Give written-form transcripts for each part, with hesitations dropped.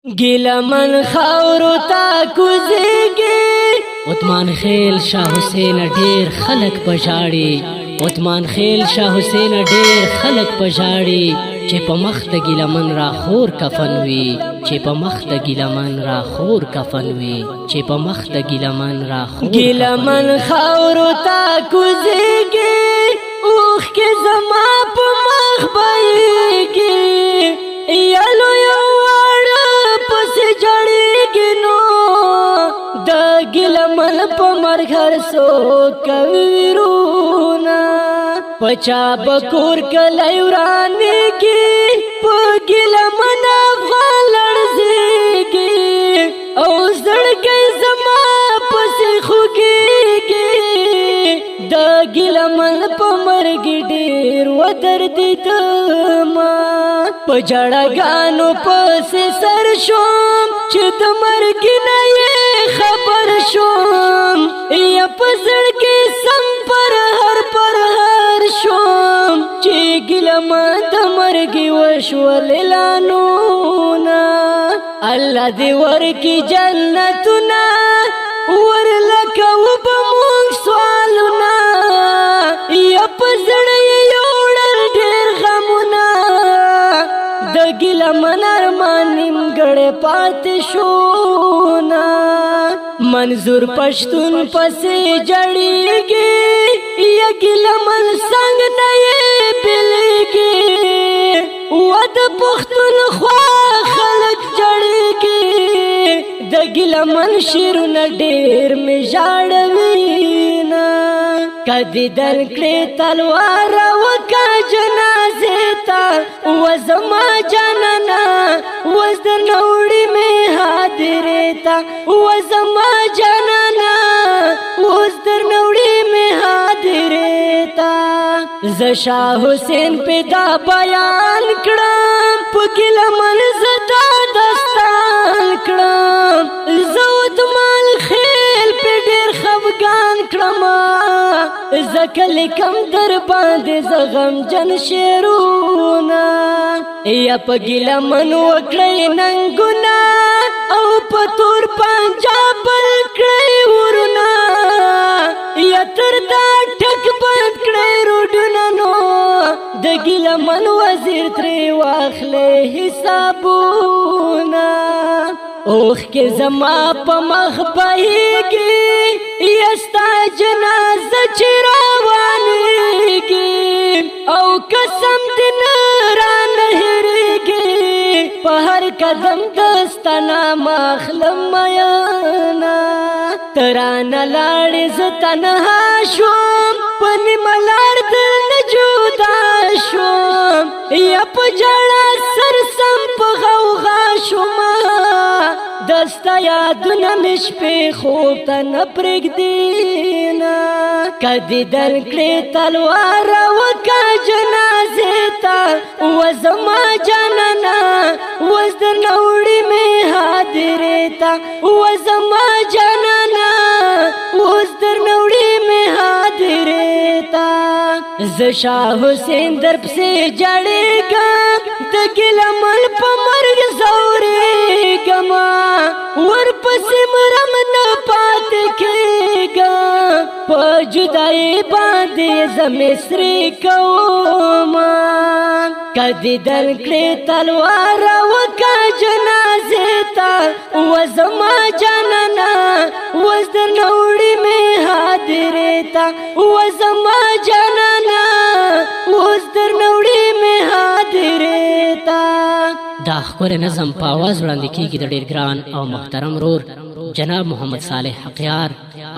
ګیله من خاورو ته کوزیږي. عثمان خیل شاه حسین ډیر خلک پژاړي، عثمان خیل شاه حسین ډیر خلک پژاړي، چې په مخ د ګیله من را خور کفن وي، چې په مخ د ګیله من را خور کفن وي، چې په مخ د ګیله من را خور. ګیله من خاورو ته کوزیږي، اوښکې زما په مخ بهیږي، یلو یو واړه پسې جړېږي، نو د ګیله من په مرګ هر څوک کوي ویرونه. پچا بکور کلی ورانیږي، په ګیله من افغان لړزېږي، او زړګی زما پسې خوږېږي. د ګیله من په مرګ ډېر ودردېدم، په جړګانو پسې سر شوم، چې د مرګ نه یې خبر شوم، یا په زړه سم پر هر پر هر شوم، چې ګیله من د مرګ وشول اعلانونه. الله دې ورکی جنتونه، ورلکه وبمونږ سوالونه، یا په زړه یوړل ډېر غمونه. د ګیله من ارمان نیمګړی پاتې شونه. منظور پښتون پسې جړېږي، یا ګیله من څنګه نه یې بېلېږي، ود پښتونخوا خلک جړېږي. د ګیله من شعرونه ډېر مې ژاړوي نه. کدی دل کړې تلوار وکا جنازې ته، وزما جانانا وز د نوړي مې حاضرې ته، وزما جانانا وز در نوړي مې حاضرې ته. ز شاه حسین په دا بیان کړم، په ګیله من زدا دستان کړم، زود مال خیل په ډیر خفګان کړم، زکه لیکم در باندې زغم جن شعرونه. یا په ګیله من وکړی ننګونه، او په تور پنجاب بل کړی ورونه، یا تر دا ټک بند کړی روډونه، نو د ګیله من وزیر ترې واخلې حسابونه. اوښکې زما په مخ بهیږي، یستا جنازه چې روانېږي، او قسم دې نه رانه هېرېږي، په هر قدم دستانه مخلم میانا. ترانه لاړې زه تنها شوم، په نیمه لار درنه جدا شوم، یا په ژړا سر سم په غوغا شوم، دستا یادونه مې شپې خوب ته نه پرېږدي نه. کدی دل کړې تلوار وکا جنازې ته، وزما جانانا وز در نوړي مې حاضرې ته، وزما جانانا وز در نوړي مې حاضرې ته. ز شاه حسین در پسې جړېږم، د ګیله من په مرګ زورېږم، ورپسې مرم نه پاتې کېږم، په جدای باندې زمسري کوم. کدی دل کړې تلوار وکا جنازې ته، وزما جانانا وز در نوړي مې حاضرې ته، وزما جانانا وز در نوړي مې حاضرې ته. دا ښکلی نظم په आवाज وړاندې کیږي د ډیر ګران او محترم رور جناب محمد صالح حقیار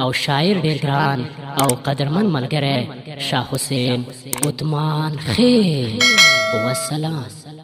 او شاعر ډیر ګران او قدرمن ملګری شاه حسین عثمان خیل. والسلام.